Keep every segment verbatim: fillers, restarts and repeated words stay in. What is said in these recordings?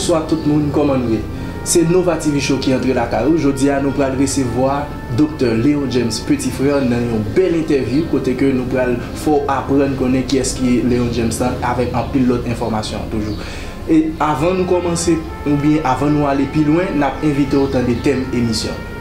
Bonswa tout moun, kòman nou ye? Se Nova T V Show ki antre lakay ou. Jodi a, nou pral resevwa Doktè Léon James Petit Frère nan yon bèl entèvyou kote ke nou pral fè w aprann konnen kiyès ki Léon James lan avèk anpil lòt enfòmasyon toujou. E avan nou kòmanse, oubyen avan nou ale pi lwen, n ap envite w tande tèm emisyon.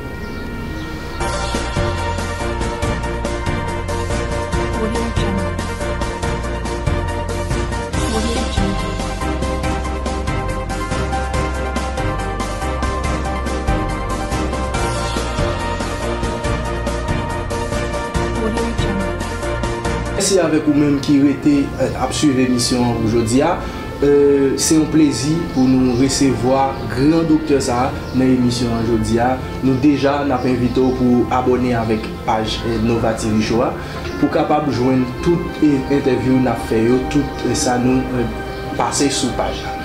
Mèsi avèk ou menm ki rete, eh, ap swiv emisyon an pou jodi a. Eh, se yon plezi pou nou resevwa gran doktè sa a nan emisyon an jodi a. Nou deja n ap envite w pou abòne avèk paj, eh, Nova T V Show a, pou kapab jwenn tout, eh, entèvyou n ap fè yo, tout, eh, sa nou, eh, pase sou paj la.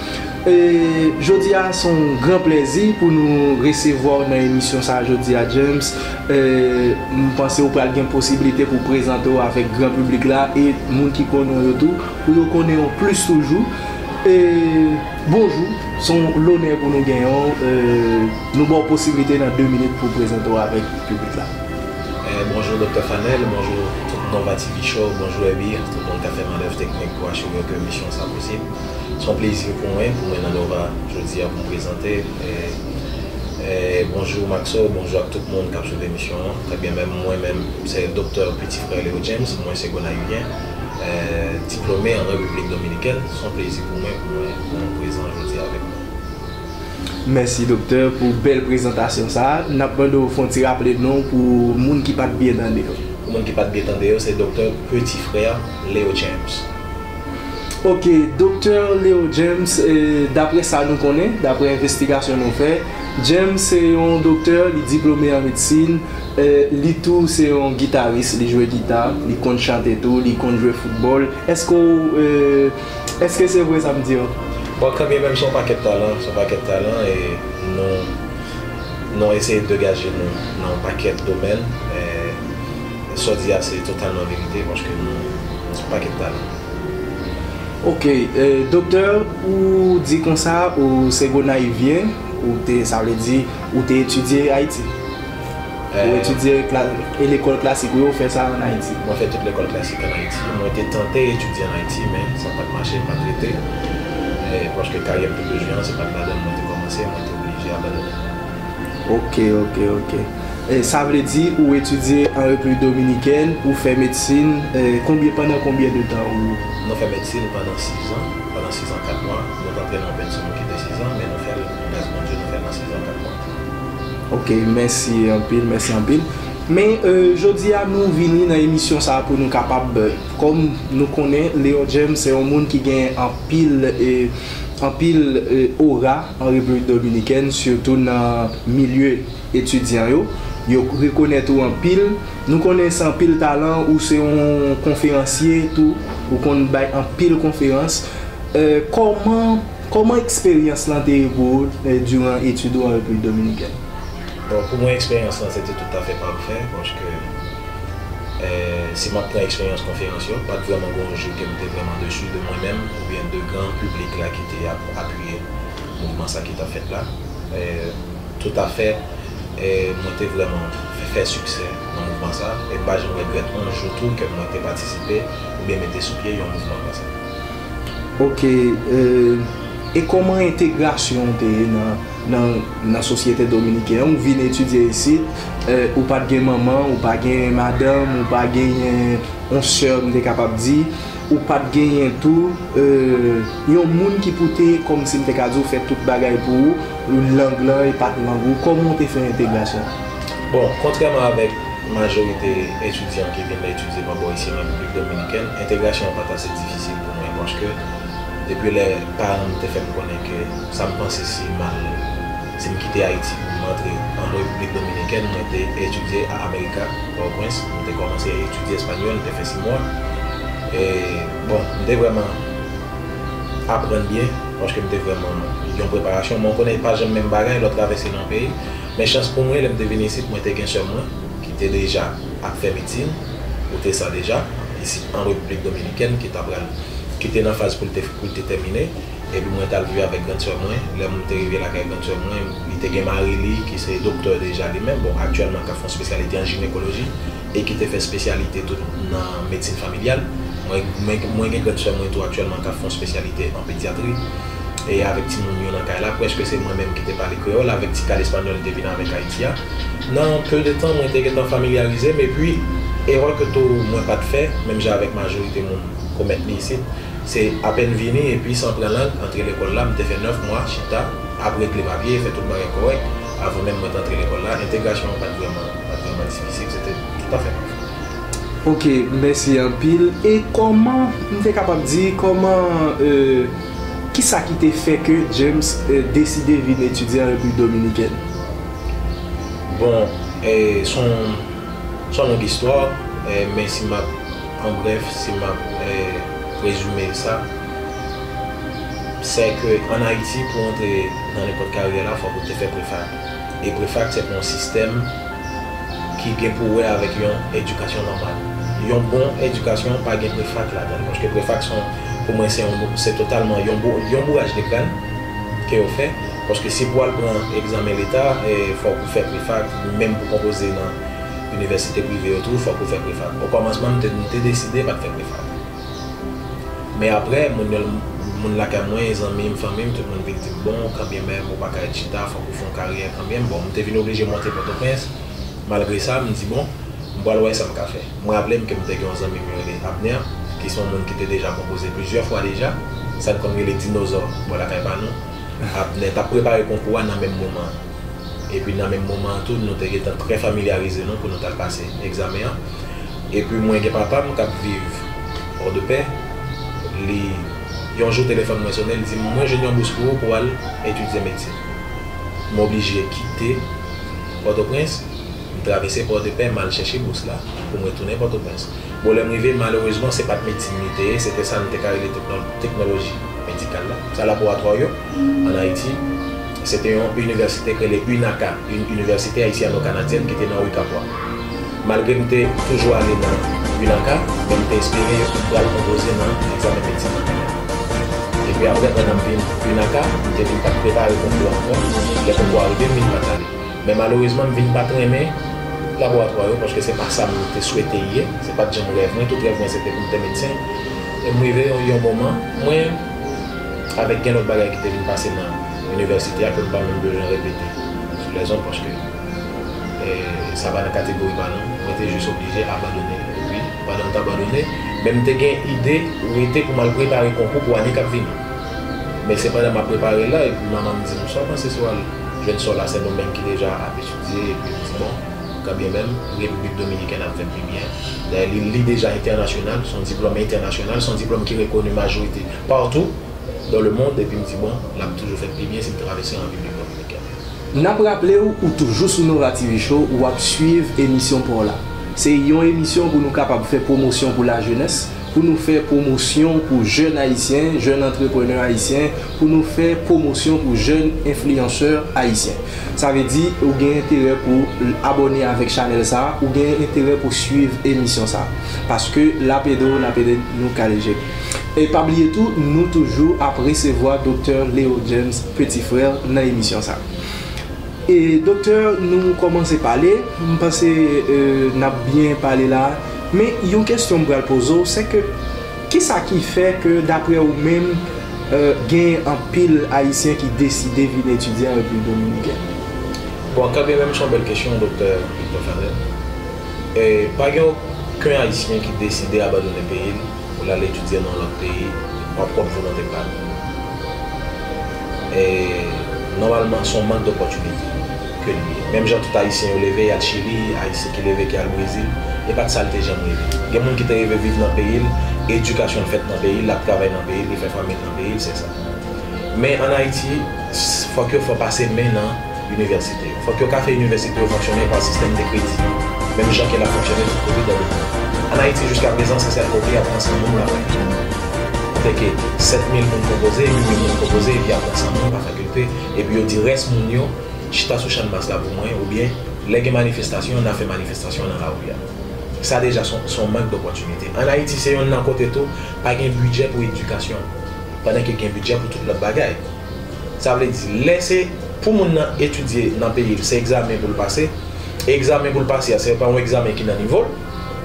E jodi a, se yon gran plèzi pou nou resevwa w nan emisyon sa a jodi a, James. E m panse w pral gen posiblite pou w prezante w avèk gran piblik la e moun ki konnen w yo tou, pou yo konnen w plis toujou. E bonjou, se yon lonè pou nou genyen w. E nou ba w posiblite nan de minit pou w prezante w avèk piblik la. Eh, bonjou Doktè Fanel, bonjou tout Nova T V Show, bonjou Ebi, tout moun k ap fè manèv teknik pou asire ke misyon sa posib. Se yon plezi pou mwen, pou mwen nan Nova jodi a pou m prezante. Eh, eh, bonjou Maxo, bonjou ak tout moun k ap swiv emisyon an. Trè byen, menm mwen menm, se Doktè Petit Frère Léo James, mwen se Gonayivyen, eh, diplome an Repiblik Dominikèn. Se yon plezi pou mwen, pou mwen, pou mwen prezan jodi a avèk nou. Mèsi, doktè, pou bèl prezantasyon sa a. N ap mande w fè yon ti raple non w pou moun ki pa t byen tande yo. Pou moun ki pa t byen tande yo, se Doktè Petit Frère Léo James. Ok, Doktè Léo James, eh, daprè sa nou konnen, daprè envestigasyon nou fè, James se yon doktè, li diplome an medsin, eh, li tou se yon gitaris, li jwe gita, li konn chante tou, li konn jwe foutbòl. Èske w, eh, Èske se vre sa m di yo? Bon, kanmenm, se yon pakèt talan, se yon pakèt talan, e nou, nou eseye degaje nou nan yon pakèt domèn. E sa w di a, se totalman verite, paske nou, nou se yon pakèt talan. Ok, e, doktè, ou di konsa, ou se Gonayivyen, ou te, sa vle di, ou te etidye Ayiti? Ou etidye kla-, e lekòl klasik ou yo, ou fè sa ann Ayiti? Mwen fè tout lekòl klasik ann Ayiti. Mwen te tante etidye ann Ayiti, men sa pa t mache, m pa t rete. E, paske karyè m te bezwen an, se pa t ladan l mwen te kòmanse, mwen te oblije abandone. Ok, ok, ok. E, sa vle di ou etidye an Repiblik Dominikèn, ou fè medsin, e, konbyen, pandan konbyen de tan ou? Nou fè medsin pandan sis an, pandan sis an, kat mwa. Nou t antre nan yon medsin ki te sis an, men nou fè l, gras Bondye, nou fè l nan sis an, kat mwa. Ok, mèsi anpil, mèsi anpil. Men, e, jodi a, nou vini nan emisyon sa a pou nou kapab, e, kòm nou konnen, Léon James se yon moun ki gen anpil, e, anpil, e, ora an Repiblik Dominikèn, sitou nan milye etidyan yo. Yo rekonèt ou anpil. Nou konnen se anpil talan, ou se yon konferansye tou, ou konn bay anpil konferans. E, kòman, kòman eksperyans lan te ye pou ou, e, diran etid ou an Repiblik Dominikèn? Bon, pou mwen, eksperyans lan, se te toutafè pafè, paske, e, si m ap pran eksperyans konferans yo, pa t vrèman gen yon jou ke m te vrèman desi de mwen menm, oubyen de gran piblik la ki te ap apiye mouvman sa ki t ap fèt la. E, toutafè, e, mwen te vrèman fè, fè siksè nan mouvman sa, e m pa janm regrèt yon jou tou ke mwen te patisipe oubyen mete sou pye yon mouvman konsa. Ok, e, e kòman entegrasyon w te ye nan, nan, nan sosyete dominikèn an? Ou vin etidye isit, e, ou pa t gen manman, ou pa gen madanm, ou pa genyen yon sè, m te kapab di, ou pa t genyen tou, e, yon moun ki pou te, kòmsi m te ka di w, fè tout bagay pou ou, lang lan e pa t lang ou, kòman w te fè entegrasyon an? Bon, kontrèman avèk majorite etidyan ki vin etidye pa bò isi an Repiblik Dominikèn, entegrasyon an pa t ase difisil pou mwen, paske depi lè paran m te fè m konnen ke sa m panse si m al, si m kite Ayiti pou m antre an Repiblik Dominikèn, mwen te etidye a Amerika, Pòtoprens, mwen te kòmanse etidye espanyòl, m te fè sis mwa. E, bon, m te vrèman aprann byen, paske m te vrèman yon preparasyon. Mwen konnen pa janm menm bagay, lè w travèse nan peyi. Men chans pou mwen, lè m te vin isit, mwen te gen sè mwen, ki te deja ap fè medsin, ou te sa deja, isit an Repiblik Dominikèn, ki ta pral, ki te nan faz pou l te, pou l te tèmine. Epi mwen t al viv avèk grann sè mwen. Lè m te rive lakay grann sè mwen, li te gen mari li ki se doktè deja li menm. Bon, aktyèlman k ap fè yon espesyalite an jinekoloji e ki te fè espesyalite tou nan medsin familyal. Mwen, mwen, mwen gen grann sè mwen tou aktyèlman k ap fè yon espesyalite an pedyatri. E avèk timoun yo nan kay la, prèske se mwen menm ki te pale kreyòl, avèk ti kal espanyòl li te vin avèk Ayiti a. Nan peu de tan, mwen te gentan familyarize m, epi erè ke tou mwen pa t fè, menm jan avèk majorite moun komèt li isit, se apèn vini, epi san pran lang, antre lekòl la, m te fè nèf mwa, chita, ap regle papye, fè tout bagay kòrèk, avan menm mwen t antre lekòl la, entegrasyon an pa t vrèman, pa t vrèman difisil, se te toutafè pafè. Ok, mèsi anpil. E kòman, m te kapab di, kòman, euh, kisa ki te fè ke James, euh, deside vin etidye an Repiblik Dominikèn? Bon, eh, se yon, se yon long istwa, eh, men si m ap, an brèf, si m ap, eh, rezime sa, se ke an Ayiti, pou w antre nan nenpòt karyè la, fòk ou te fè prefak. E prefak, se pou yon sistèm ki gen pou wè avèk yon edikasyon nòmal. Yon bon edikasyon pa gen prefak ladan l, paske prefak se yon, pou mwen, se yon, se totalman yon bou-, yon bouraj de kràn ke yo fè, paske si pou al pran egzamen leta, eh, fòk ou fè prefak, menm pou konpoze nan inivèsite prive yo tou, fòk ou fè prefak. Okòmansman, m te, m te deside pa t fè prefak. Men apre, moun yo, moun lakay mwen, zanmi m, fanmi m, tout moun vin di m, bon, kanmenm, ou pa ka ret chita, fòk ou fè yon karyè kanmenm. Bon, m te vin oblije monte Pòtoprens. Malgre sa, m di, bon, m pral wè sa m ka fè. Mwen raple m ke m te gen yon zanmi m yo rele Abner, ki se yon moun ki te deja konpoze plizyè fwa deja, sa n konn rele dinozò bò lakay pa nou. Abner t ap prepare konkou a nan menm moman an. Epi nan menm moman an tou, nou te gentan trè familyarize nou pou nou t al pase egzamen an. Epi mwen gen papa m k ap viv Pòdepè, li, yon jou telefòn mwen sonnen, li di m, mwen jwenn yon bous pou ou pou w al etidye medsin. M oblije kite Pòtoprens, m travèse Pòdepè, m al chèche bous la pou mwen tounen Pòtoprens. Bon, lè m rive, malerezman, se pa t medsin li te ye, se te sa n te ka rele tekno-, teknoloji medikal la. Sa laboratwa yo, ann Ayiti, se te yon inivèsite k rele UNACA, yon inivèsite ayisyano-kanadyèn ki te nan Rue Capois. Malgre m te toujou ale nan UNACA, men m te espere m pral konpoze nan egzamen medsin nan kanmenm. Epi apre, pandan m vin UNACA, m te vin pa t prepare konkou a ankò. Lè konkou a rive, m vin pa t ale. Men malerezman, m vin pa t renmen laboratwa yo, paske se pa sa m te swete ye, se pa t janm rèv mwen, tout rèv mwen se te pou m te medsen. E m rive yon, yon moman, mwen, avèk gen lòt bagay ki te vin pase nan inivèsite a ke m pa menm bezwen repete sou lèzòt, paske, eh, sa pa nan kategori pa nou, mwen te jis oblije abandone. Epi, pandan m t abandone, men m te gen ide rete pou m al prepare konkou pou ane k ap vini. Men se pandan m ap prepare l la, epi manman m di m, sa w panse si w al jwenn sè w la Sendomeng ki deja ap etidye, epi m di, bon, kanmenm, Repiblik Dominikèn ap fè pi byen. Dayè, li, li deja entènasyonal, se yon diplòm entènasyonal, se yon diplòm ki rekoni majorite patou dans le monde, epi m di, bon, l ap toujou fè pi byen si m travèse an Repiblik Dominikèn. N ap raple w, ou toujou sou Nora T V Show, w ap swiv emisyon pa w la. Se yon emisyon pou nou kapab fè pwomosyon pou lajenès, pou nou fè pwomosyon pou jèn ayisyen, jèn antreprenè ayisyen, pou nou fè pwomosyon pou jèn enfliyansè ayisyen. Sa vle di, ou gen enterè pou abòne avèk chanèl sa a, ou gen enterè pou swiv emisyon sa a. Paske l ap ede w, l ap ede nou ka leje. E pa bliye tou, nou toujou ap resevwa Doktè Leo James Petit Frère nan emisyon sa a. E Doktè, nou kòmanse pale, m panse, euh, n ap byen pale la. Men yon kesyon m pral poze w, se ke kisa ki fè ke, daprè ou menm, euh, gen anpil Ayisyen ki deside vin etidye an Repiblik Dominikèn? Bon, kanmenm, se yon bèl kesyon, Doktè Victor Fadel. E pa gen okenn Ayisyen ki deside abandone peyi l pou l al etidye nan yon lòt peyi, pa pwòp volonte pa l. E, nòmalman, se yon mank dopòtinite ke l ye. Menm jan tout Ayisyen yo leve, y al Chili, Ayisyen ki leve, ki al Brezil, e pa t sa l te janm reve. Gen moun ki te reve viv nan peyi l, edikasyon l fèt nan peyi l, l ap travay nan peyi l, li fè fanmi l nan peyi l, se sa. Men ann Ayiti, s-, fòk yo fè pase men nan inivèsite yo. Fòk yo ka fè inivèsite yo fonksyone pa sistèm de kredi, menm jan ke l ap fonksyone tout kote dans le monde. Ann Ayiti, jiska prezan, se sèl kote y ap pran san moun pa fakilte. Kote ke sèt mil moun konpoze, uit mil moun konpoze, epi y ap pran san moun pa fakilte, epi yo di rès moun yo chita sou channmas la pou mwen, oubyen lè gen manifestasyon, n a fè manifestasyon nan lari a. Sa deja se yon, se yon mank dopòtinite. Ann Ayiti, se yonn nan kote tou, pa gen bidjè pou edikasyon. pandan ke gen bidjè pou tout lòt bagay. Sa vle di, lè se pou moun nan etidye nan peyi l, se egzamen pou l pase, e egzamen pou l pase a, se pa yon egzamen ki nan nivo l,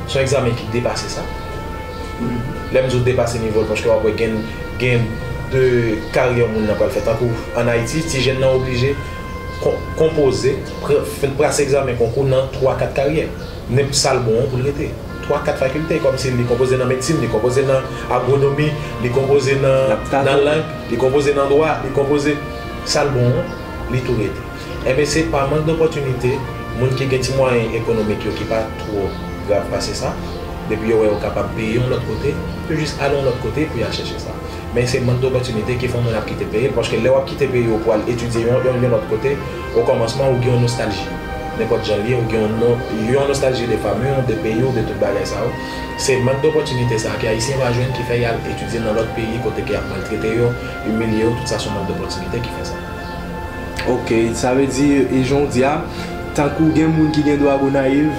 se yon egzamen ki depase sa. Lè m di w depase nivo l, paske w ap wè gen, gen de karyè moun nan pral fè. Tankou ann Ayiti, ti jèn nan oblije kon- konpoze, pr- pase egzamen konkou nan twa kat karyè. Nenp- sa l bon an pou l rete. Twa, kat fakilte, kòmsi li konpoze nan medsin, li konpoze nan agwonomi, li konpoze nan, nan lang, li konpoze nan dwa, li konpoze sa l bon an, li tou rete. Enben, se pa mank dopòtinite, moun ki gen ti mwayen ekonomik yo ki pa twò grav pase sa, depi yo wè yo kapab peye yon lòt kote, yo jis ale yon lòt kote pou y al chèche sa. Men se mank dopòtinite ki fè yon moun ap kite peyi l, paske lè w ap kite peyi w pou al etidye yon, yon, yon lòt kote, okòmansman ou gen yon nostalji. Nenpòt jan l ye, ou gen yon, yon nostalji de fanmi w, de peyi w, de tout bagay sa yo. Se mank dopòtinite sa a ke Ayisyen pa jwenn ki fè y al etidye nan lòt peyi kote ke y ap maltrete yo, imilye yo, tout sa se yon mank dopòtinite ki fè sa. Ok, sa vle di, e jan w di a, tankou gen moun ki gen dwa Gonayiv,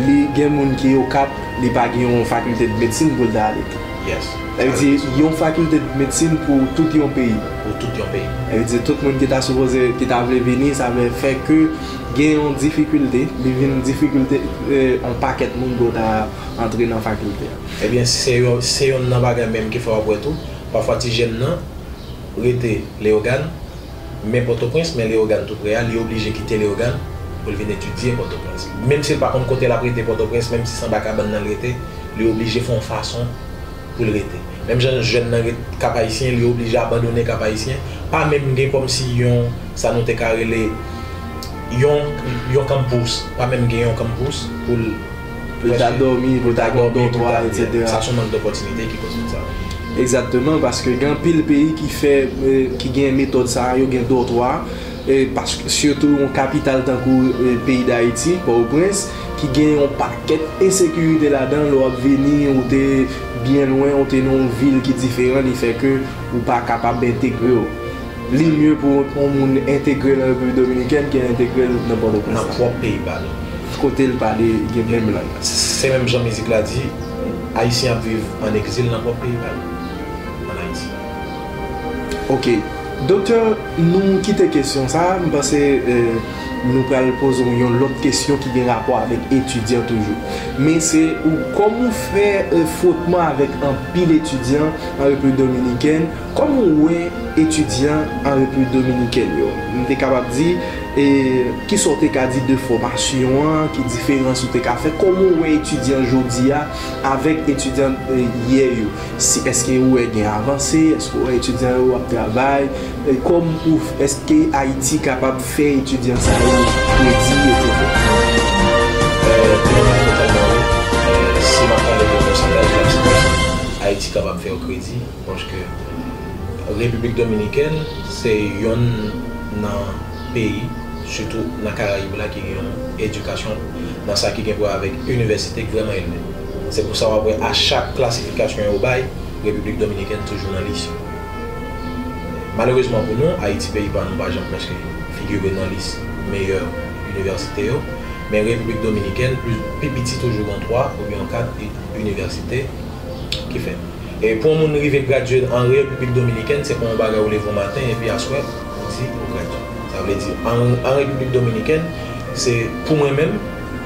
li gen moun ki Okap, li pa gen yon fakilte de medsin pou l ta ale tou. Yes. Sa vle di, yon fakilte de medsin pou tout yon peyi. Pou tout yon peyi. Sa vle di, tout moun ki ta sipoze, ki ta vle vini, sa vle fè ke gen yon difikilte, li vin difikilte, eh, yon pakèt moun pou ta antre nan fakilte a. Ebyen, se yo, se yonn nan bagay menm ki fè w ap wè tou, pafwa ti jèn nan rete Leyogàn, men Pòtoprens, men Leyogàn tou prè a, li oblije kite Leyogàn pou l vin etidye Pòtoprens. Menm si l pa konn kote l ap rete Pòtoprens, menm si se anba kabann nan l rete, li oblije fè yon fason pou l rete. Menm jan jèn nan ret Kap Ayisyen, li oblije abandone Kap Ayisyen, pa menm gen kòmsi yon, sa nou te ka rele, yon, yon kanmpous, pa menm gen yon kanmpous pou l Pou l ta dòmi, pou l ta gen dòtwa, etsetera. Sa se yon mank dopòtinite ki koz tout sa. Egzakteman, paske gen anpil peyi ki fè, eh, ki gen metòd sa a, yo gen dòtwa, eh, paske sitou yon kapital tankou, eh, peyi Dayiti, Pòtoprens, ki gen yon pakèt ensekirite ladan, lè w ap vini, ou te byen lwen, ou te nan yon vil ki diferan, li fè ke ou pa kapab entegre w. Li mye pou yon moun entegre nan Repiblik Dominikèn ke entegre l nan Pòtoprens. Nan pwòp peyi pa l. Kote l pale gen menm lang. Se menm jan mizik la di, Ayisyen ap viv an egzil nan pwòp peyi pa l, ann Ayiti. Ok. Doktè, nou kite kesyon sa a, m panse, eh, nou pral poze w yon lòt kesyon ki gen rapò avèk etidyan toujou. Men se ou, kòman w fè, eh, fwotman avèk anpil etidyan an Repiblik Dominikèn, kòman w wè etidyan an Repiblik Dominikèn yo? M te kapab di, eh, kisa w te ka di de fòmasyon an, ki diferans ou te ka fè, kòman w wè etidyan jodi a avèk etidyan, eh, yè yo? Si, èske ou wè gen avanse? Èske ou wè etidyan yo ap travay? E kòm ou, èske Ayiti kapab fè etidyan sa yo kredi, etsetera? Euh, totalman wi. Euh, si m ap pale de pousantaj la, se konsa. Ayiti kapab fè yo kredi, paske Repiblik Dominikèn se yonn nan peyi, sitou nan Karayib la, ki gen yon edikasyon nan sa ki gen pou wè avèk inivèsite ki vrèman elve. Se pou sa w ap wè a chak klasifikasyon yo bay, Repiblik Dominikèn toujou nan lis yo. Malerezman pou nou, Ayiti peyi pa nou pa janm prèske figire nan lis meyè inivèsite yo, men Repiblik Dominikèn, pli, pi piti toujou gen twa oubyen kat inivèsite ki fèt. E pou yon moun rive gradye an Repiblik Dominikèn, se pa yon bagay ou leve yon maten epi aswè ou di ou gradye. Sa vle di, an, an Repiblik Dominikèn, se pou mwen menm,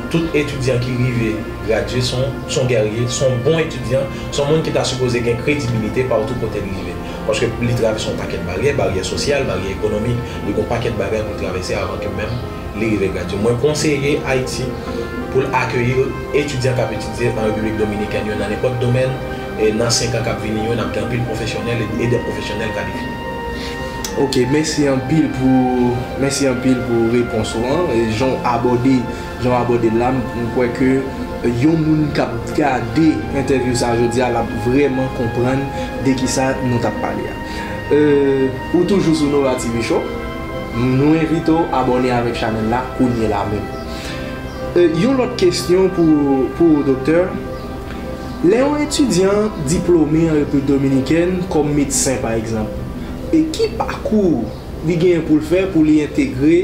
tout etidyan ki rive gradye se yon, se yon gèrye, se yon bon etidyan, se yon moun ki ta sipoze gen kredibilite patou kote l rive. Paske li travèse yon pakèt baryè, baryè sosyal, baryè ekonomik, li gen yon pakèt bagay pou l travèse avan ke menm li rive gradye. Mwen konseye Ayiti pou l akeyi etidyan k ap etidye an Repiblik Dominikèn yo nan nenpòt domèn, e nan senk an k ap vini yo, n ap gen anpil pwofesyonèl e, e de pwofesyonèl kalifye. Ok, mèsi anpil pou, mèsi anpil pou repons ou an, e jan w abòde, jan w abòde l la, m, m kwè ke, e, yon moun k ap gade entèvyou sa a jodi a, l ap vrèman konprann de kisa nou t ap pale a. E, ou toujou sou Nova T V Show. Nou envite w abòne avèk chanèl la kounye la menm. E, yon lòt kesyon pou, pou ou, doktè. Lè yon etidyan diplome an Repiblik Dominikèn kòm medsen, pa egzanp, e ki pakou li genyen pou l fè pou li entegre,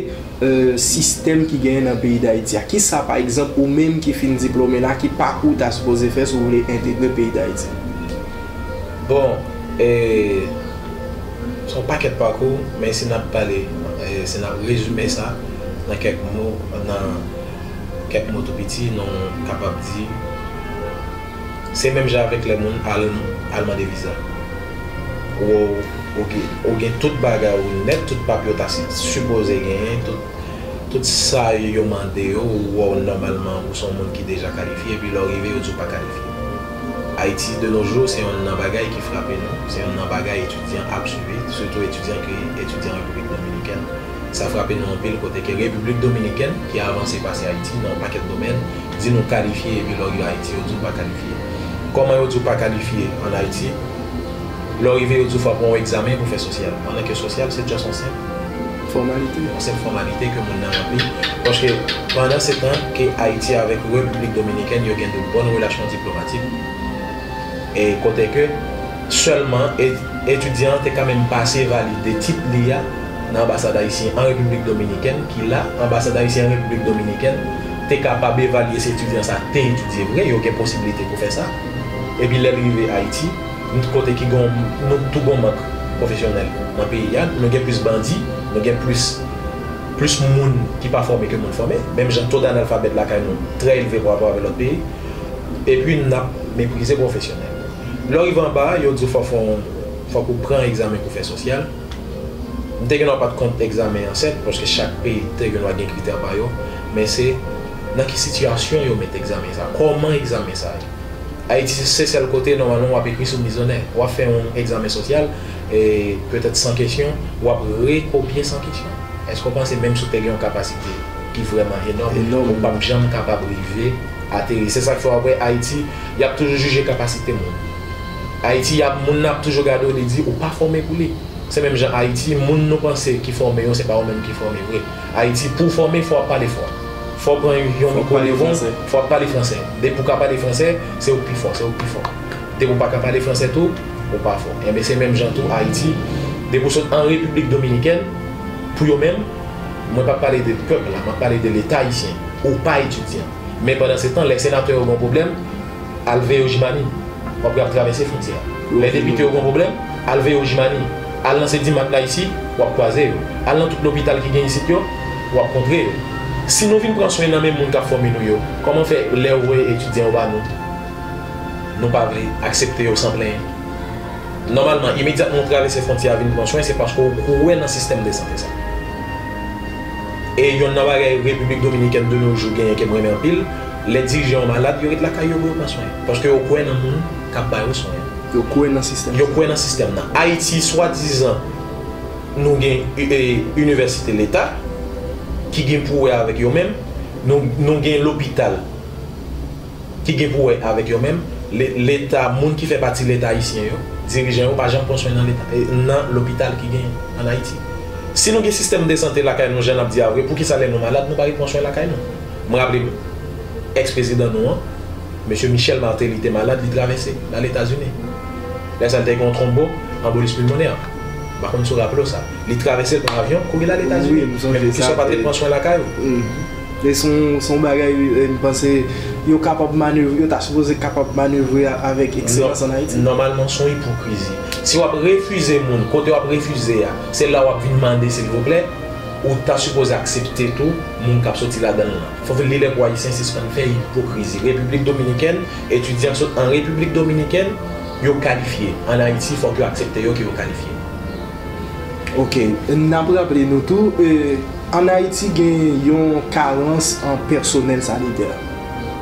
e, sistèm ki genyen nan peyi Dayiti a? Kisa, pa egzanp, ou menm ki fin diplome la, ki pakou w ta sipoze fè si w vle entegre peyi Dayiti? Bon, e, Se yon pakèt pakou, men si n ap pale, eh, si n ap rezime sa nan kèk mo, nan kèk mo tou piti, nou kapab di, se menm jan avèk lè moun al, al mande viza. Ou, ou gen, ou gen tout bagay ou nèt, tout papye ou ta si, sipoze genyen, tout, tout sa yo mande yo, ou wè w nòmalman, ou se yon moun ki deja kalifye, epi lè w rive, yo di w pa kalifye. Ayiti, de nos jours, se yonn nan bagay ki frape nou, se yonn nan bagay etidyan ap sibi, sitou etidyan ki etidye an Repiblik Dominikèn. Sa frape nou anpil kote ke Repiblik Dominikèn, ki avanse pase Ayiti nan yon pakèt domèn, di nou kalifye, epi lè w rive Ayiti, yo di w pa kalifye. Kòman yo di w pa kalifye ann Ayiti? Lè w rive, yo di w fò w pran yon egzamen pou fè sosyal. Pandan ke sosyal, se just yon senp Fòmalite. Yon senp fòmalite ke moun nan ranpli. Paske pandan se tan ke Ayiti avèk Repiblik Dominikèn, yo gen de bòn relasyon diplomatik. E kote ke sèlman e- etidyan an te ka menm pase valide tit li a nan anbasad ayisyen an Repiblik Dominikèn, ki la, anbasad ayisyen an Repiblik Dominikèn te kapab evalye si etidyan sa te etidye vre, yo gen posiblite pou fè sa. Epi lè l rive Ayiti, kote ki gen, nou tou gen mank pwofesyonèl nan peyi a, nou gen plis bandi, nou gen plis, plis moun ki pa fòme ke moun fòme, menm jan to danalfabèt lakay nou trè elve pa rapò avèk lòt peyi, epi n ap meprize pwofesyonèl. Lè w rive anba a, yo di w fòk fè yon, fòk ou pran egzamen pou fè sosyal. M te gen dwa pa t kont egzamen an sèt, paske chak peyi te gen dwa gen kritè pa yo, men se nan ki sitiyasyon yo met egzamen sa, kòman egzamen sa ye. Ayiti se sèl kote, nòmalman, w ap ekri sou mizonè. W ap fè yon egzamen sosyal, e petèt san kesyon, w ap rekopye san kesyon. Èske w panse menm si w te gen yon kapasite ki vrèman enòm, Enòm. ou p ap janm kapab rive ateri? Se sa k fè w ap wè Ayiti, y ap toujou jije kapasite moun. Ayiti, y ap, moun nan ap toujou gade w, li di ou pa fòme pou li. Se menm jan Ayiti, moun nou panse ki fòme yo, se pa yo menm ki fòme vre. Ayiti, pou w fòme, fò w ap pale fò. Fò w pran yon Fò w mikwo pale devan w, fransè. fò w ap pale fransè. Depi w ka pale fransè, se ou k pi fò, se ou k pi fò. Depi w pa ka pale fransè tou, ou pa fò. Enben, se menm jan tou Ayiti. Depi w sot an Repiblik Dominikèn, pou yo menm, mwen p ap pale de pèp la, m ap pale de Leta ayisyen. Ou pa etidyan. Men pandan se tan, lè senatè yo gen yon pwoblèm, al veye Ojimani, w ap wè y ap travèse fwontyè a. Lè depite yo gen yon pwoblèm, al veye Ojimani, al nan Sedimat la isit, w ap kwaze yo. Al nan tout lopital ki gen isit yo, w ap kontre yo. Si nou vin pran swen nan men moun k ap fòme nou yo, kòman fè lè yo voye etidyan yo ba nou, nou pa vle aksepte yo san plenyen? Nòmalman, imedyatman w travèse fwontyè a vin pran swen, se paske w kwè nan sistèm de sante sa. E yonn nan bagay Repiblik Dominikèn de nos jours genyen ke m renmen anpil, lè dirijan yo malad, yo ret lakay yo pou yo pran swen. Paske yo kwè nan moun k ap ba yo swen an. Yo kwè nan sistèm Yo sa. kwè nan sistèm nan. Ayiti, swadizan, nou gen, e, inivèsite leta ki gen pou wè avèk yo menm, nou, nou gen lopital ki gen pou wè avèk yo menm, le-, leta, moun ki fè pati leta ayisyen yo, dirijan yo pa janm pran swen nan leta, e, nan lopital ki gen ann Ayiti. Si nou gen sistèm de sante lakay nou, jan n ap di a vre, poukisa lè nou malad, nou pa ret pran swen lakay nou? Mwen raple m, èks prezidan nou an, mesye Michel Martelly te malad, li travèse l al Etazini. Lè sa a, li te gen yon twonbo, anbolis pilmonè. M pa konn si w raple w sa. Li travèse l pran avyon, kouri l al Etazini. Wi, m sonje Men poukisa sa, w pa te e, pran swen lakay ou? Mhm. E se yon, se yon bagay, e, m panse yo kapab manevre, yo ta sipoze kapab manevre a-, avèk ekselans ann Ayiti. Nò-, nòmalman, se yon ipokrizi. Si w ap refize moun, kote w ap refize a, se la w ap vin mande silvouplè, ou ta sipoze aksepte tou moun k ap soti ladan l lan. Fò li lè pou Ayisyen sispann fè ipokrizi. Repiblik Dominikèn, etidyan k sot an Repiblik Dominikèn, yo kalifye. Ann Ayiti, fòk yo aksepte yo ke yo kalifye. Ok, n ap raple nou tou, e, ann Ayiti gen yon karans an pèsonèl sanitè.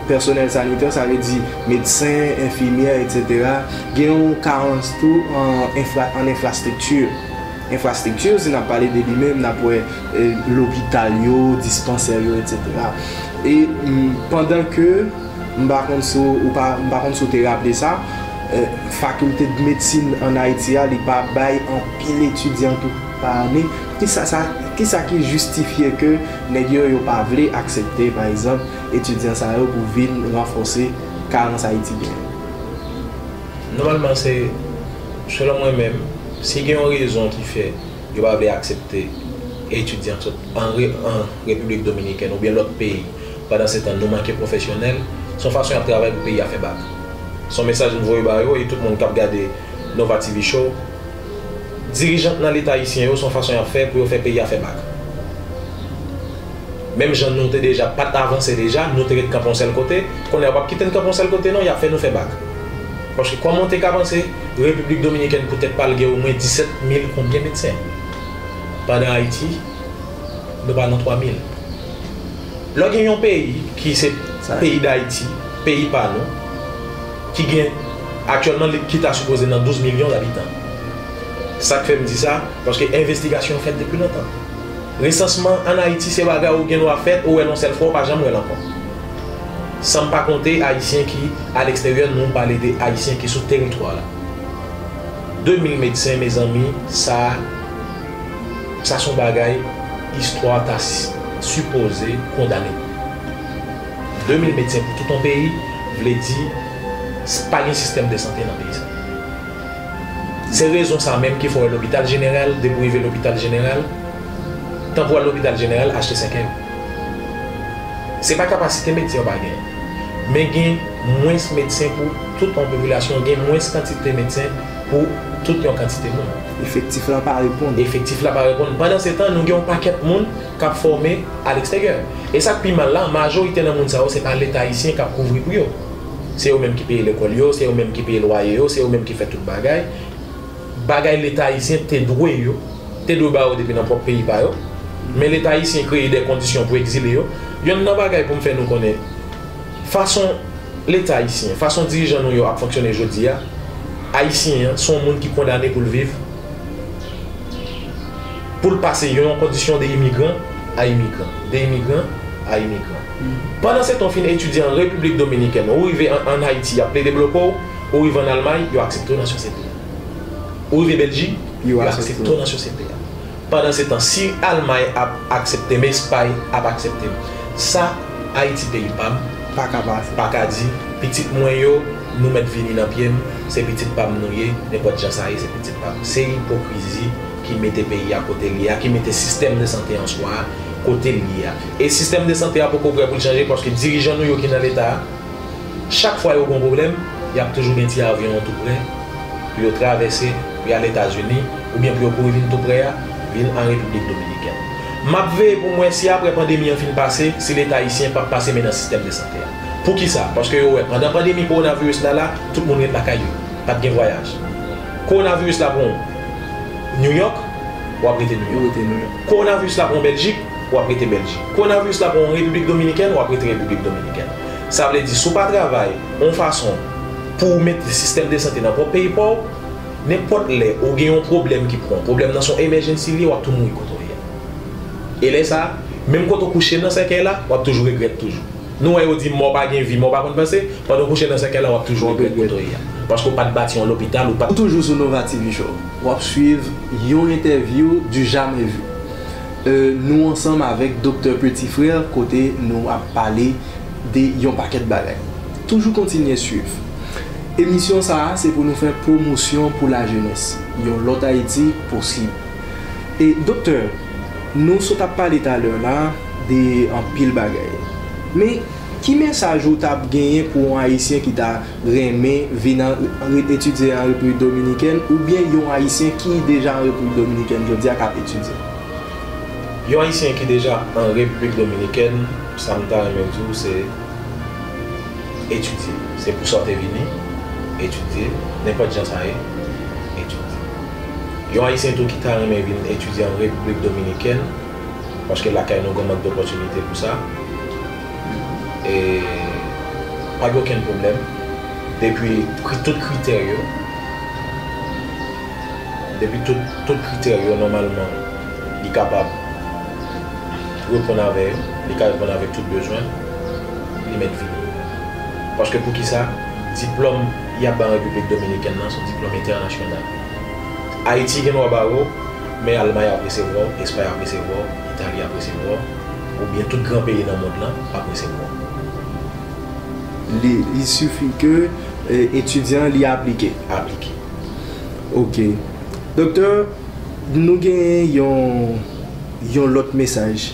Pèsonèl sanitè, sa vle di medsen, enfimyè, etsetera. Gen yon karans tou an enfra-, an enfrastrikti. Enfrastrikti, si n ap pale de li menm, n ap wè, e, lopital yo, dispansè yo, etsetera. E, m, pandan ke M pa konn si w, ou pa, m pa konn si w te raple sa, e, fakilte de medsin ann Ayiti a, li pa bay anpil etidyan tou pa ane. Kisa sa, kisa ki jistifye ke nèg yo, yo pa vle aksepte, pa egzanp, etidyan sa yo pou vin ranfòse karans Ayiti genyen? Nòmalman, se, selon mwen menm, si gen yon rezon ki fè yo pa vle aksepte etidyan k sot an re-, an Repiblik Dominikèn oubyen lòt peyi, pandan se tan nou manke pwofesyonèl, se yon fason y ap travay pou peyi a fè bak. Se yon mesaj m voye ba yo e tout moun k ap gade Nova T V Show, Dirijan k nan Leta ayisyen yo, se yon fason y ap fè pou yo fè peyi a fè bak. Menm jan nou te deja pa t avanse deja, nou te ret kanpe yon sèl kote, kounye a yo p ap kite n kanpe yon sèl kote non, y ap fè nou fè bak. Paske kòman w te ka panse Repiblik Dominikèn poutèt pa l gen omwen disèt mil konbyen medsen? Pandan Ayiti, nou pa nan twa mil. Lè w gen yon peyi ki se peyi Dayiti, peyi pa nou, ki gen aktyèlman li ki ta sipoze nan douz milyon zabitan. Sa k fè m di sa, paske envestigasyon fèt depi lontan. Resansman ann Ayiti se bagay ou gen dwa fèt, ou wè l yon sèl fwa, ou pa janm wè l ankò. San m pa konte Ayisyen ki aleksteryè, nou pale de Ayisyen ki sou teritwa la. De mil medsen, mezanmi, sa, sa se yon bagay istwa ta si- sipoze kondane. De mil medsen pou tout yon peyi, vle di, s- pa gen sistèm de sante nan peyi sa. Se rezon sa menm ki fè w wè lopital jeneral, depi w rive lopital jeneral, tan pou w al lopital jeneral, achte sèkèy ou. Se pa kapasite medsen yo pa genyen, men gen mwens medsen pou tout yon popilasyon, gen mwens kantite medsen pou tout yon kantite moun. Efektif la pa reponn. Efektif la pa reponn. Pandan se tan, nou gen yon pakèt moun k ap fòme aleksteryè. E sa k pi mal la, majorite nan moun sa yo, se pa Leta ayisyen k ap kouvri pou yo. Se yo menm ki peye lekòl yo, se yo menm ki peye lwaye yo, se yo menm ki fè tout bagay. Bagay Leta ayisyen te dwe yo, te dwe ba yo depi nan pwòp peyi pa yo. Men Leta ayisyen kreye de kondisyon pou egzile yo. Yonn nan bagay pou m fè nou konnen, fason Leta ayisyen, fason dirijan nou yo ap fonksyone jodi a, Ayisyen an se yon moun ki kondane pou l viv, pou l pase yon kondisyon de imigran a imigran, de imigran a imigran. Pandan se tan w fin etidye an Repiblik Dominikèn, ou rive an, ann Ayiti, y ap plede bloke w, ou rive ann Almay, yo aksepte w nan sosyete a. Ou rive Bèljik, yo aksepte w nan sosyete a. Pandan se tan, si Almay ap aksepte m, Espay ap aksepte m, sa Ayiti peyi pa m, pa ka pase. Pa ka di, pitit mwen yo, nou mèt vini nan pye m, se pitit pa m nou ye, nenpòt jan sa ye, se pitit pa m. Se ipokrizi ki mete peyi a kote l ye a, ki mete sistèm de sante an swa a kote l ye a. E sistèm de sante a poko prè pou l chanje paske dirijan nou yo ki nan Leta a, chak fwa yo gen yon pwoblèm, y ap toujou gen ti avyon an tou prè pou yo travèse, pou y al Etazini, oubyen pou yo kouri vin tou prè a, vin an Repiblik Dominikèn. M ap veye pou m wè si apre pandemi an fin pase, si Leta ayisyen p ap pase men nan sistèm de sante a. Poukisa? Paske yo wè, pandan pandemi kowonaviris la la, tout moun ret lakay yo. Pa t gen vwayaj. Kowonaviris la pran w New York, w ap rete New York. Ou rete New York. Kowonaviris la pran w Bèljik, w ap rete Bèljik. Kowonaviris la pran w Repiblik Dominikèn, w ap rete Repiblik Dominikèn. Sa vle di, si w pa travay yon fason pou w mete sistèm de sante nan pwòp peyi pa w, nenpòt lè ou gen yon pwoblèm ki pran w, pwoblèm nan se yon emergency li ye, w ap tou mouri kote w ye a. E lè sa a, menm kote w kouche nan sèkèy la, w ap toujou regrèt toujou. Nou wè yo di mò pa gen vi, mò pa konn panse, pandan w kouche nan sèkèy la, w ap toujou regrèt kote w ye a. Paske w pa t bati yon lopital, ou pa t. Ou toujou sou Nova T V Show. W ap swiv yon entèvyou du jamais vu. Euh, nou ansanm avèk Doktè Petit Frère, kote nou ap pale de yon pakèt bagay. Toujou kontinye swiv. Emisyon sa a, se pou nou fè pwomosyon pou lajenès. Yon lòt Ayiti posib. E, doktè, nou sot ap pale talè la de anpil bagay. Men, ki mesaj ou t ap genyen pou yon Ayisyen ki ta renmen vin an, re-, etidye an Repiblik Dominikèn, oubyen yon Ayisyen ki deja an Repiblik Dominikèn jodi a k ap etidye? Yon Ayisyen ki deja an Repiblik Dominikèn, sa m ta renmen di w, se etidye. Se pou sa w te vini, etidye, nenpòt jan sa ye, etidye. Yon Ayisyen tou ki ta renmen vin etidye an Repiblik Dominikèn, paske lakay nou gen mank dopòtinite pou sa, e pa gen okenn pwoblèm, depi kri-, tout kritè yo, depi tout, tout kritè yo, nòmalman, li kapab reponn avè yo, li ka reponn avèk tout bezwen, li mèt vini. Paske poukisa? Diplòm y ap bay an Repiblik Dominikèn nan se yon diplòm entènasyonal. Ayiti gen dwa ba w, men Almay ap resevwa w, Espay ap resevwa w, Itali ap resevwa w, oubyen tout gran peyi nan mond lan ap resevwa w. Li, li sifi ke, eh, etidyan li aplike. Aplike. Ok. Doktè, nou genyen yon, yon lòt mesaj.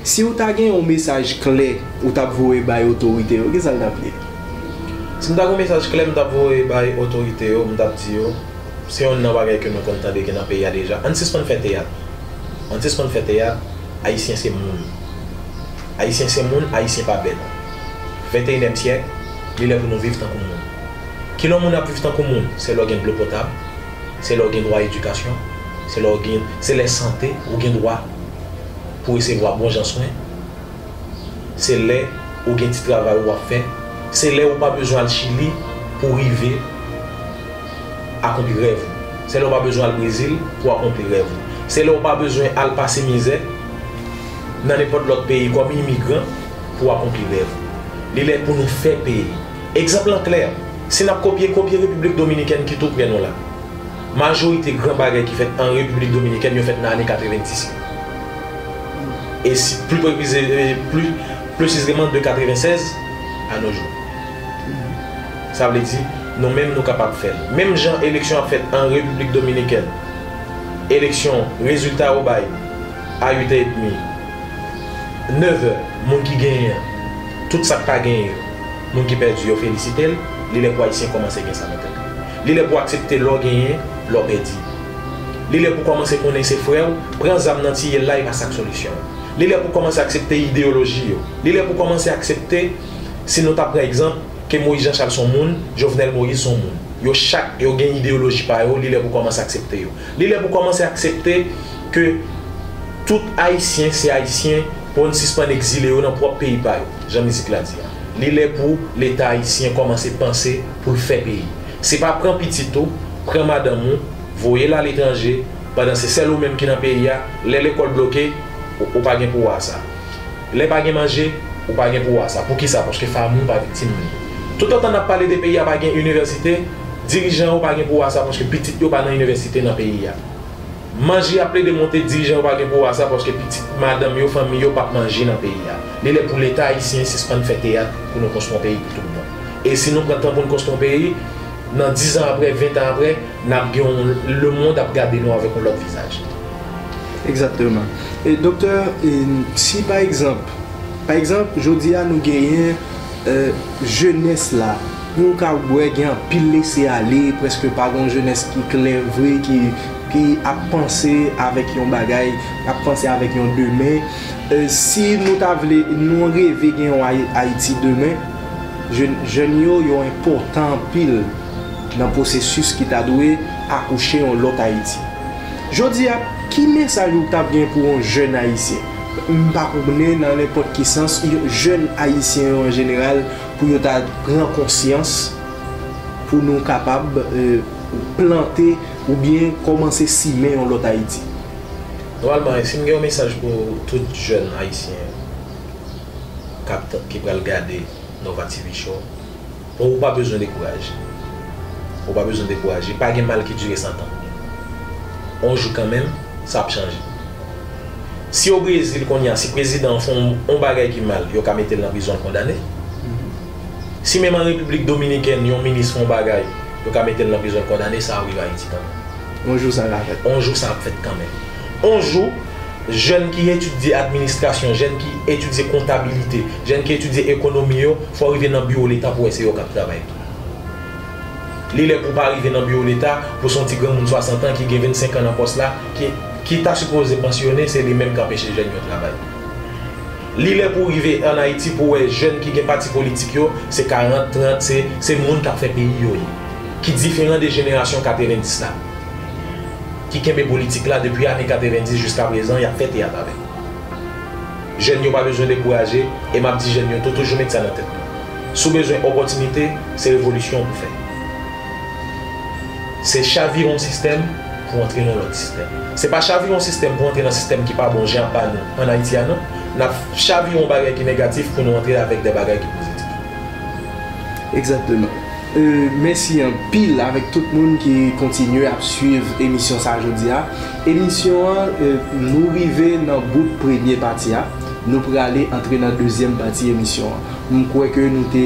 Si w ta gen yon mesaj klè ou t ap voye bay otorite yo, kisa l t ap ye? Si m ta gen yon mesaj klè m t ap voye bay otorite yo, m t ap di yo, Se yonn nan bagay ke nou konn tande ki nan peyi a deja. Ann sispann fè teyat. Ann sispann fè teyat. Ayisyen se moun. Ayisyen se moun, Ayisyen pa bèt. Venteyinyèm syèk, li lè pou nou viv tankou moun. Kilè yon moun ap viv tankou moun? Se lè w gen dlo potab, se lè w gen dwa edikasyon, se lè w gen, se lè sante, ou gen dwa pou resevwa bon jan swen. Se lè ou gen ti travay ou ap fè. Se lè ou pa bezwen al Chili pou rive akonpli rèv ou. Se lè ou pa bezwen al Brezil pou akonpli rèv ou. Se lè ou pa bezwen al pase mizè nan nenpòt lòt peyi kòm imigran pou akonpli rèv ou. Li lè pou nou fè peyi. Egzanp lan klè, si n ap kopye, kopye Repiblik Dominikèn ki tou prè nou la. Majorite gran bagay ki fèt an Repiblik Dominikèn, yo fèt nan ane katrevenndis yo. E si, pli presize, e, pli, pli presizman de katrevensèz a nos jours. Sa vle di, nou menm nou kapab fè l. Menm jan eleksyon ap fèt an Repiblik Dominikèn, eleksyon, rezilta yo bay a uit è edmi, nèv è, moun ki genyen an, tout sa k pa genyen yo, moun ki pèdi yo felisite l, li lè pou Ayisyen kòmanse gen sa nan tèt li. Li lè pou aksepte lè w genyen, lè w pèdi. Li lè pou kòmanse konnen se frè w, pran zam nan tiye l la, e pa sa k solisyon an. Li lè pou kòmanse aksepte ideyoloji yo. Li lè pou kòmanse aksepte, si nou ta pran egzanp, ke Moïse Jean Charles se yon moun, Jovenel Moïse se yon moun. Yo chak, yo gen ideyoloji pa yo, li lè pou kòmanse aksepte yo. Li lè pou kòmanse aksepte ke tout Ayisyen se Ayisyen, pou n sispann egzile yo nan pwòp peyi pa yo, jan mizik la di a. Li lè pou Leta ayisyen kòmanse panse pou l fè peyi. Se pa pran pitit ou, pran madanm ou, voye l aletranje, pandan se sèl ou menm ki nan peyi a, lè lekòl bloke, ou, ou pa gen pouwa sa. Lè pa gen manje, ou pa gen pouwa sa. Poukisa? Paske fanmi w pa viktim li. Toutotan n ap pale de peyi a pa gen inivèsite, dirijan yo pa gen pouwa sa paske pitit yo pa nan inivèsite nan peyi a. Manje ap plede monte, dirijan yo pa gen pouwa sa paske pitit madanm yo, fanmi yo p ap manje nan peyi a. Li lè pou Leta ayisyen sispann fè teyat pou nou konstwi yon peyi pou tout bon. E si nou pran tan pou n konstwi yon peyi, nan diz an apre, ven tan apre, n ap gen yon, lemonn ap gade nou avèk yon lòt vizaj. Egzakteman. E doktè, e, si pa egzanp, pa egzanp, jodi a nou genyen, e, jenès la, nou ka wè gen anpil lese ale, prèske pa gen yon jenès ki klè vre, ki, ki ap panse avèk yon bagay, ap panse avèk yon demen. E, si nou ta vle, nou reve gen yon Ay-, Ayiti demen, jèn, jèn yo, yo enpòtan anpil nan pwosesis ki ta dwe akouche yon lòt Ayiti. Jodi a, ki mesaj ou t ap gen pou yon jèn ayisyen? M pa konnen nan nenpòt ki sans, yo, jèn ayisyen yo an jeneral, pou yo ta pran konsyans, pou nou kapab, e, plante oubyen kòmanse simen yon lòt Ayiti. Nòmalman, si m gen yon mesaj pou tout jèn ayisyen k ap, ki pral gade Nova T V Show, bon, ou pa bezwen dekouraje. Ou pa bezwen dekouraje. Pa gen mal ki dire san tan. On jou kanmenm, sa ap chanje. Si o Brezil kounye a, si prezidan an fè on, on bagay ki mal, yo ka mete l nan prizon, l kondane. Si menm an Repiblik Dominikèn, yon minis fè on bagay, yo ka mete l nan prizon, l kondane, sa ap rive Ayiti kanmenm. On jou sa ka fèt. On jou sa ap fèt kanmenm. On jou, jèn ki etidye administrasyon, jèn ki etidye kontabilite, jèn ki etidye ekonomi yo, fò rive nan biwo Leta pou wè se yo k ap travay tou. Li lè pou pa rive nan biwo Leta, pou se yon ti granmoun swasant an ki gen vennsenk an nan pòs la, ki, ki ta sipoze pansyone, se li menm k anpeche jèn yo travay. Li lè pou rive ann Ayiti pou wè jèn ki gen pati politik yo, se karant, trant, se, se moun k ap fè peyi yo ye. Ki diferan de jenerasyon katrevendis la. Ki kenbe politik la depi ane katrevendis jiska prezan, y ap fè teyat avè l. Jèn yo pa bezwen dekouraje, e m ap di jèn yo tou, toujou met sa nan tèt nou. Si w bezwen opòtinite, se revolisyon w pou fè. Se chavire yon sistèm pou antre nan lòt sistèm. Se pa chavire yon sistèm pou antre nan sistèm ki pa bon jan ak pa nou ann Ayiti a, non. N ap chavire yon bagay ki negatif pou nou antre avèk de bagay ki pozitif. Egzakteman. E, mèsi anpil avèk tout moun ki kontinye ap swiv emisyon sa a jodi a. Emisyon an, e, nou rive nan bout premye pati a. Nou prale antre nan dezyèm pati emisyon an. M kwè ke nou te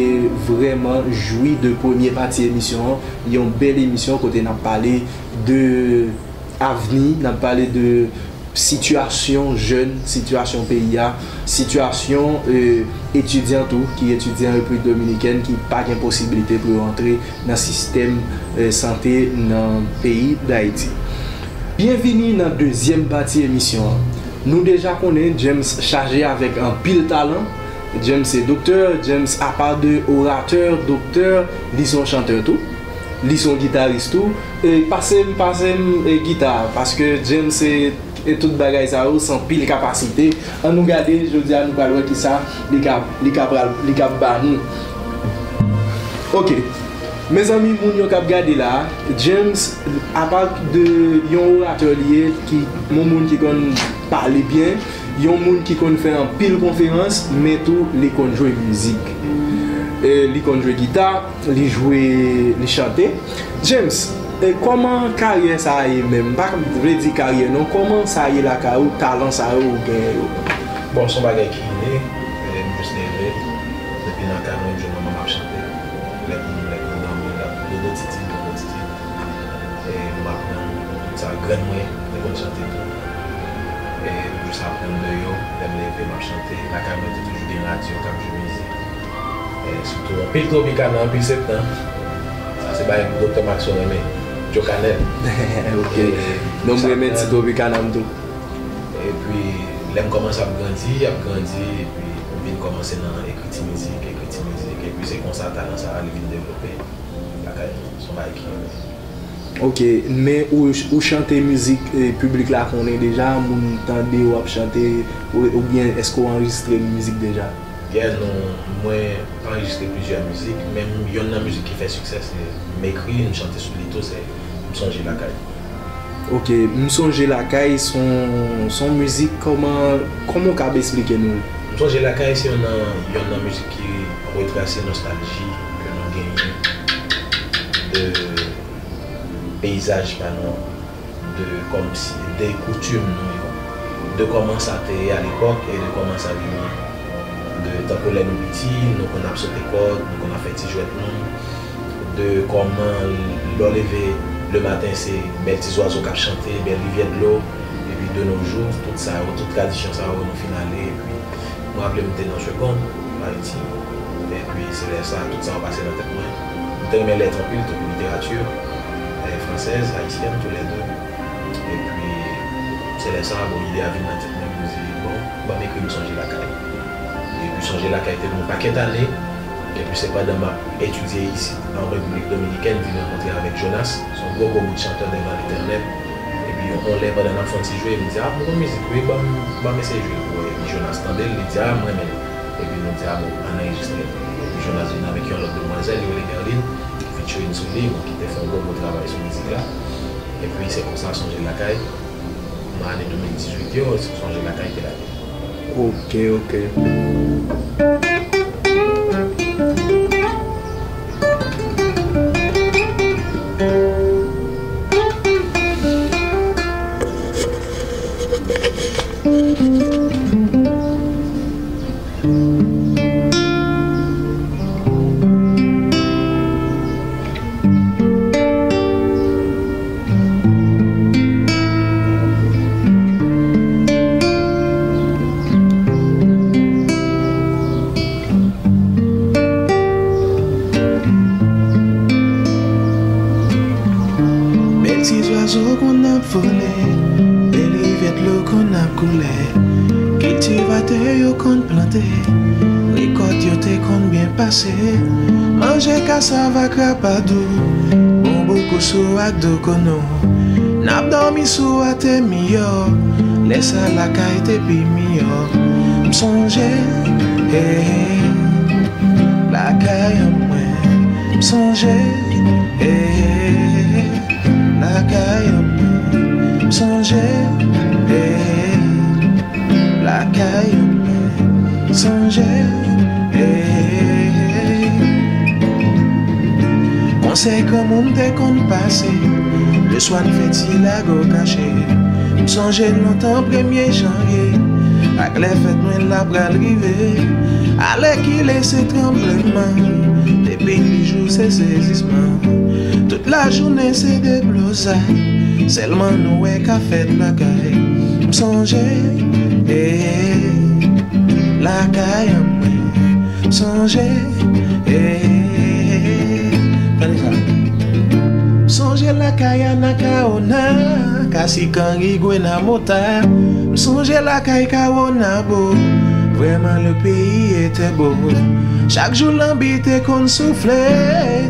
vrèman jwi de premye pati emisyon an. Yon bèl emisyon kote n ap pale de avni, n ap pale de sitiyasyon jèn, sitiyasyon peyi a, sitiyasyon, e, etidyan tou, ki etidye an Repiblik Dominikèn, ki pa gen posiblite pou yo antre nan sistèm, e, sante nan peyi Dayiti. Byenvini nan dezyèm pati emisyon an. Nou deja konnen James chaje avèk anpil talan. James se doktè, James apa de oratè, doktè, li se yon chantè tou. Li se yon gitaris tou. E pase m, pase m, e, gita, paske James se, e, tout bagay sa yo, se anpil kapasite. Ann nou gade, jodi a nou pral wè kisa li ka, li ka pral, li ka ba nou. Ok. Mezanmi, moun yo k ap gade la, James, apa de yon oratè li ye, ki, yon moun ki konn pale byen, yon moun ki konn fè anpil konferans, men tou li konn jwe mizik. E li konn jwe gita, li jwe, li chante. James, e kòman karyè sa a ye menm? M pa vle di karyè non, kòman sa ye lakay ou, talan sa yo ou genyen yo? Bon, se yon bagay ki ine, e, m jis leve, depi nan kay mwen, m jwenn manman m ap chante. Lè pou nou, lè pou nou dòmi, l ap dodo titi, dodo titi. E m aprann tout sa, grann mwen te konn chante tou. E m jis aprann de yo, lè m leve, m ap chante. Lakay mwen te toujou gen radyo k ap jwe mizik. E sitou anpil Tropicana, anpil Septan. Sa se bagay doktè Maxo renmen. Djo Kanèl. Ok. E, donk m renmen ti Tropicana m tou. Epi, lè m kòmanse ap grandi, ap grandi, epi m vin kòmanse nan ekriti mizik, ekriti mizik, epi se konsa talan sa a li vin devlope lakay mwen. Se yon bagay ki. Ok, men ou, ou chante mizik, e, piblik la konnen deja, moun tande w ap chante, ou, oubyen èske w anrejistre mizik deja? Yeah, non, mwen pa anrejistre plizyè mizik, men m, yonn nan mizik ki fè siksè, se m ekri, m chante sou li tou, se M sonje lakay. Ok, M sonje lakay, se yon, se yon mizik, kòman, kòman w kab esplike nou l? M sonje lakay, se yonn nan, yonn nan mizik ki retrase nostalji ke nou genyen de peyizaj pa nou an, de kòmsi, de koutim nou yo, de kòman sa te ye alepòk e de kòman sa vini, de tankou lè nou piti, nou konn ap sote kòd, nou konn ap fè ti jwèt nou, de kòman lè w leve lematen se bèl ti zwazo k ap chante, bèl rivyè dlo, epi de nos jours, tout sa yo, tout tradisyon sa yo, nou fin ale, epi mwen raple m te nan Segond, Ayiti, epi se lè sa a, tout sa yo pase nan tèt mwen. M te renmen lèt anpil tou, literati, e, fransèz, ayisyèn, toulède. Epi, se lè sa a, bon, ide a vin nan tèt mwen, m di, bon, ban m ekri M sonje lakay. Epi, M sonje lakay te gen yon pakèt ane. Epi, se pandan m ap etidye isit, an Repiblik Dominikèn, m vin rankontre avèk Jonas. Se yon gwo, gwo bout chantè devan Letènèl. Epi, yon, yon lè, pandan n ap fè yon ti jwe, m di, a, m konn mizik, wi, ban m, ban m eseye jwe l pou w. Epi, Jonas tande l, li di, a, m renmen l. Epi, nou di, a, bon, ann anrejistre l. Epi, Jonas vin avèk yon lòt demwazèl, yo rele Merline, ki featuring sou li, bon, ki te fè yon gwo, gwo travay sou mizik la. Epi, se konsa, Sonje Lakay, nan ane de mil dizuit yo, Sonje Lakay te lage. Ok, ok. Bèl ti zwazo konn ap vole, bèl rivyè dlo konn ap koule, kiltivatè yo konn plante, rekòt yo te konn byen pase, manje kasav ak rapadou, bonbou kousou ak dokono. N ap dòmi sou atè miyò, lè sa lakay te pi miyò. M sonje, eh, eh, lakay an mwen. M sonje, eh, eh, lakay an mwen. M sonje, eh, eh, lakay an mwen. M sonje, eh, eh, eh. Konsèy granmoun te konn pase, leswa n fè ti lago kache. M sonje lontan premye janvye, ak lè fèt mwen la pral rive. Alèkile se tranbleman, depi li jou se sezisman. Tout lajounen se deblozay, sèlman nou wè ka fèt lakay. M sonje, eh, lakay an mwen. M sonje, eh, tande sa. M sonje lakay Anakawona, Kasikan, Rigwena, Mota. M sonje lakay Kawonabo. Vraiment, le pays était beau. Chak jou lanbi te konn soufle,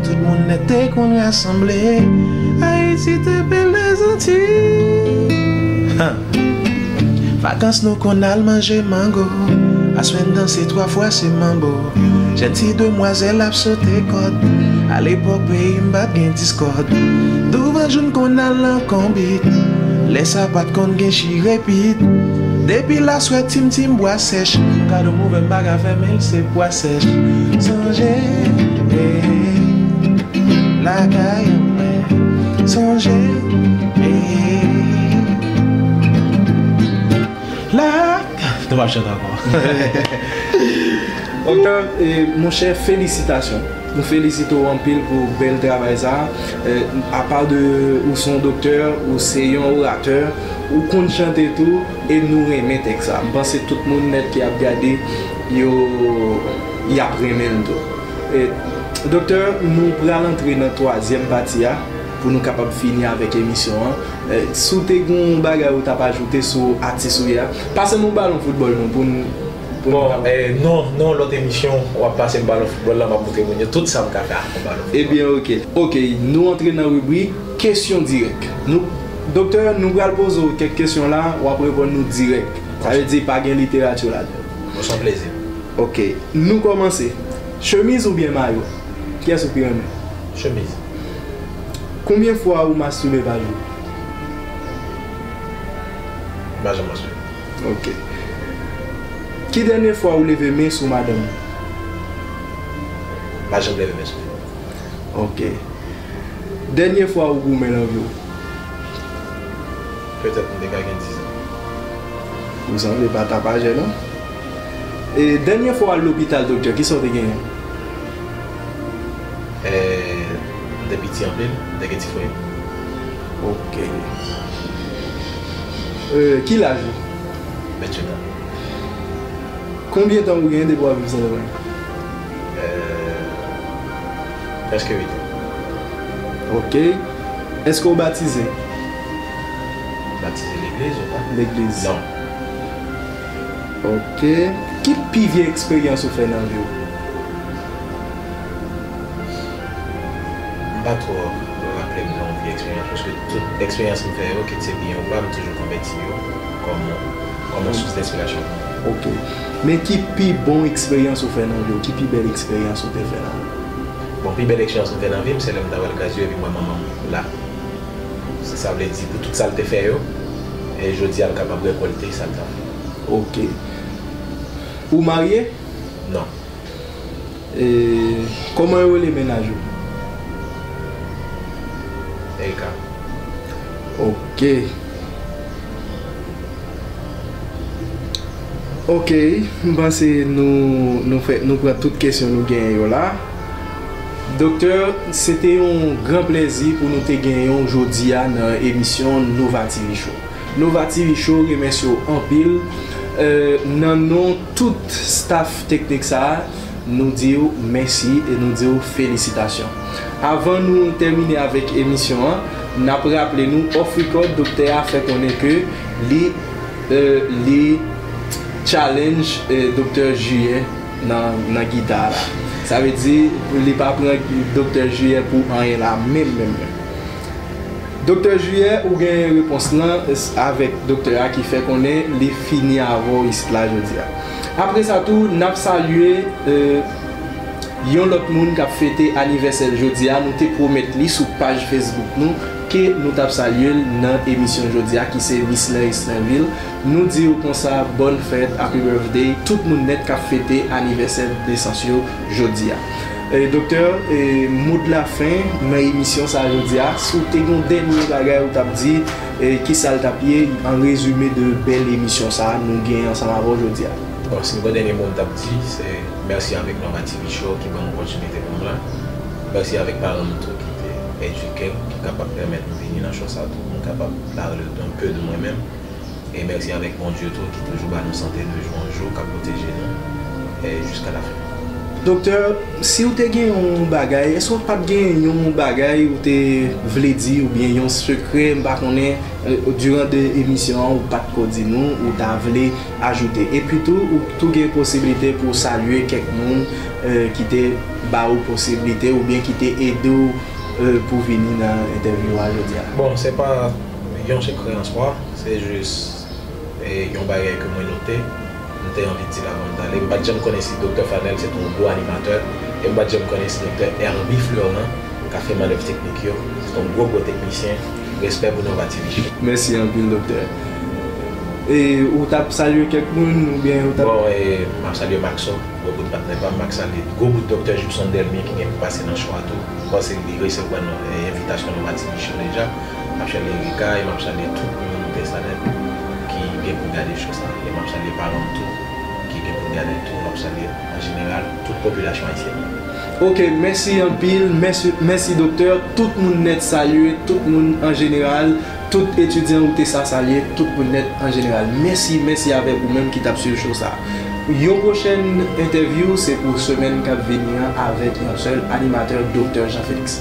tout moun nèt te konn rasanble. Ayiti te bèl Lèzantiy. Vakans nou konn al manje mango. Aswè n danse twa fwa se manbo. Jèn ti demwazèl ap sote kòd. Alepòk peyi m pa t gen diskòd. Douvan jou n konn al nan konbit. Lè sa pa t konn gen chire pit. Depi laswè tim tim bwa sèch. Kado m ouvè m pa ka fèmen l se pwa sèch. Sonje, eh, lakay an mwen. Sonje, eh. La, nou pa chante ankò. Doktè, eh, monchè, felisitasyon. Nou felisite w anpil pou bèl travay sa a. Eh, apa de ou se yon doktè, ou se yon oratè, ou konn chante tou, e nou renmen tèks sa. M panse tout moun nèt ki ap gade, yo, y ap renmen l tou. Eh, doktè, nou pral antre nan twazyèm pati a pou nou kapab fini avèk emisyon an. Eh, si w te gen yon bagay ou t ap ajoute sou atis ou ye a, pase nou balon foutbòl nou pou n, pou n Bon, kapab eh, non, non, lòt emisyon, w ap pase m balon foutbòl la, m ap montre moun yo tout sa m ka fè ak yon balon foutbòl. Ebyen, oke. Oke, nou antre nan ribrik kesyon dirèk. Nou, doktè, nou pral poze w kèk kesyon la, w ap reponn nou dirèk. Sa vle di pa gen literati ladan. Bon, se yon plezi. Oke, nou kòmanse. Chemiz oubyen mayo? Kiyès ou pi renmen? Chemiz. Konbyen fwa ou mastibe pa jou? M pa janm mastibe. Oke. Ki dènye fwa ou leve men sou madanm ou? M pa janm leve men sou fi. Oke. Dènye fwa ou goumen nan vi w? Petèt m te ka gen diz an. Ou sanble pa tapajè non. E dènye fwa w al lopital, doktè, kisa w te genyen? Eh, m te piti anpil, m te gen tifwayid. Oke. Eh, ki laj ou? Venntuit an. Konbyen tan ou gen depi w ap viv Sendomeng? Eh, prèske uit an. Oke. Èske w batize? Batize legliz ou pa? Legliz. Non. Oke. Ki pi vye eksperyans ou fè nan vi w? M pa twò raple m de yon vye eksperyans, paske tout eksperyans m fè yo, kit se byen ou pa, m toujou konvèti yo kòm, kòm yon sous denspirasyon. Oke. Men ki pi bon eksperyans ou fè nan vi w? Ki pi bèl eksperyans ou te fè nan vi w? Bon, pi bèl eksperyans m fè nan vi m, se lè m t al gazye epi m wè manman m la. Se sa vle di, pou tout sa l te fè yo, e jodi a l kapab rekòlte sa l t ap fè. Oke. Ou marye? Non. E kòman yo rele mennaj ou? Erika. Oke. Oke, m panse nou, nou fè, nou pran tout kesyon nou genyen yo la. Doktè, se te yon gran plezi pou nou te genyen w jodi a nan emisyon Nova T V Show. Nova T V Show remèsye w anpil. Eh, nan non tout staff teknik sa a, nou di w mèsi e nou di w felisitasyon. Avan nou tèmine avèk emisyon an, n ap raple nou off record doktè a fè konnen ke li, eh, li challenge, eh, doktè Jiyè nan, nan gita la. Sa vle di, li pa pran doktè Jiyè pou anyen la, menm, menm, menm. Doktè Jiyè, ou gen repons lan avèk doktè a ki fè konnen li fini avè w isit la jodi a. Apre sa tou, n ap salye, eh, yon lòt moun k ap fete anivèsè l jodi a. Nou te pwomèt li sou paj Facebook nou ke nou t ap salye l nan emisyon jodi a, ki se Miss Laris Lanvil. Nou di yo konsa, bòn fèt, happy birthday, tout moun nèt k ap fete anivèsè nesans yo jodi a. E, doktè, e, mo de la fen nan emisyon sa a jodi a, si w te gen yon dènye bagay ou t ap di, e, ki sa l t ap ye, an rezime de bèl emisyon sa a nou gen ansanm avè w jodi a? Bon, si m gen dènye mo m t ap di, se mèsi avèk Nova T V Show ki ban m opòtinite pou m la. Mèsi avèk paran m tou ki te edike m, ki kapab pèmèt m vini nan show sa a tou, pou m kapab parle un peu de mwen menm. E mèsi avèk Bondye tou ki toujou ba nou sante de jou an jou, k ap pwoteje nou e jiska lafen. Doktè, si w te gen yon bagay, èske w pa t gen yon bagay ou te vle di oubyen yon sekrè, m pa konnen, diran de emisyon an ou pa t ko di nou, ou ta vle ajoute? Epi tou, ou tou gen posiblite pou w salye kèk moun ki te ba ou posiblite oubyen ki te ede w pou vini nan entèvyou a jodi a? Bon, se pa yon sekrè an swa, se jis yon bagay ke mwen note, m te anvi di l avan m t ale. M pa t janm konnen si Doktè Fanel se t yon gwo animatè, e m pa t janm konnen si Doktè Herby Fleurant k ap fè mannèv teknik yo, se t yon gwo gwo teknisyen. Respè pou Nova T V Show. Mèsi anpil, Doktè. E ou t ap salye kèk moun oubyen ou t ap... Bon, e, m ap salye Maxo, gwo bout patnè pa m, m ap salye gwo bout Doktè Jupson Delmy ki gen pou pase nan show a tou. M panse li resevwa envitasyon Nova T V Show deja. M ap salye Erika e m ap salye tout moun Tèsalèn ki gen pou gade show sa. E m ap salye paran m tou ki gen pou gade l tou. M ap salye an jeneral tout popilasyon ayisyèn nan. Ok, mèsi anpil, mèsi, mèsi doktè, tout moun nèt salye, tout moun an jeneral, tout etidyan ou te sa salye, tout moun nèt an jeneral. Mèsi, mèsi avèk ou menm ki t ap swiv show sa. Yon pwochèn entèvyou se pou semèn k ap vini an avèk yon sèl animatè, Doktè Jean Félix.